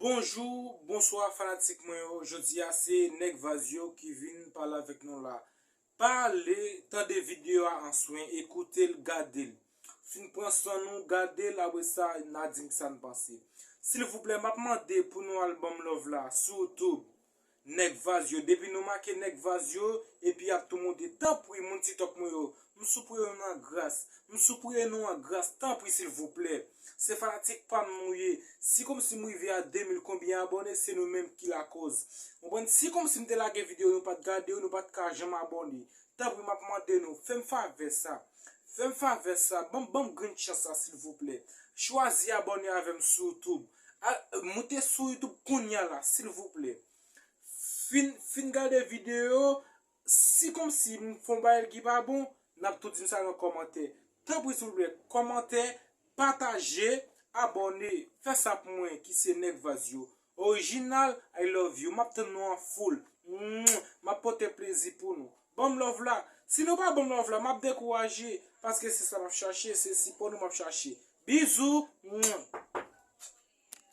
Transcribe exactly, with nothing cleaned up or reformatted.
Bonjou, bonswa fanatik mwen yo. Jodi a se Nèg Vaz yo ki vin pale avèk nou la. Pa ale tande videyo a an swen, ekoute l, gade l. Fin pran san nou, gade l, apre sa, n a di m sa n panse. Silvouplè, m ap mande pou nou al ban m love la sou YouTube. Nèg Vaz yo, depi nou make Nèg Vaz yo, epi y ap tou monte. Tanpri, moun TikTok mwen yo, m sipeye nou an gras. M sipeye nou an gras, tanpri, silvouplè. Se fanatik pa m nou ye. Si kòmsi m rive a de mil konbyen abòne, se nou menm ki lakòz. Konprann? Si kòmsi m te lage videyo, nou pa t gade yo, nou pa t ka janm abòne. Tanpri, m ap mande nou, fè m favè sa. Fè m favè sa, ban m, ban m grenn chans la, silvouplè. Chwazi abòne avè m sou YouTube. A, moute sou YouTube kounye a la, silvouplè. Fin, fin gade videyo, si kòmsi m fè yon bagay ki pa bon, n ap tou di m sa nan kòmantè. Tanpri, silvouplè, kòmantè, pataje, abòne, fè sa pou mwen ki se Nèg Vaz yo. Orijinal, I love you. M ap tann nou an foul. Mwah. M ap pote plezi pou nou. Ban m love la. Si nou pa ban m love la, m ap dekouraje, paske se sa m ap chache, se sipò nou m ap chache. Bizou. Mwah.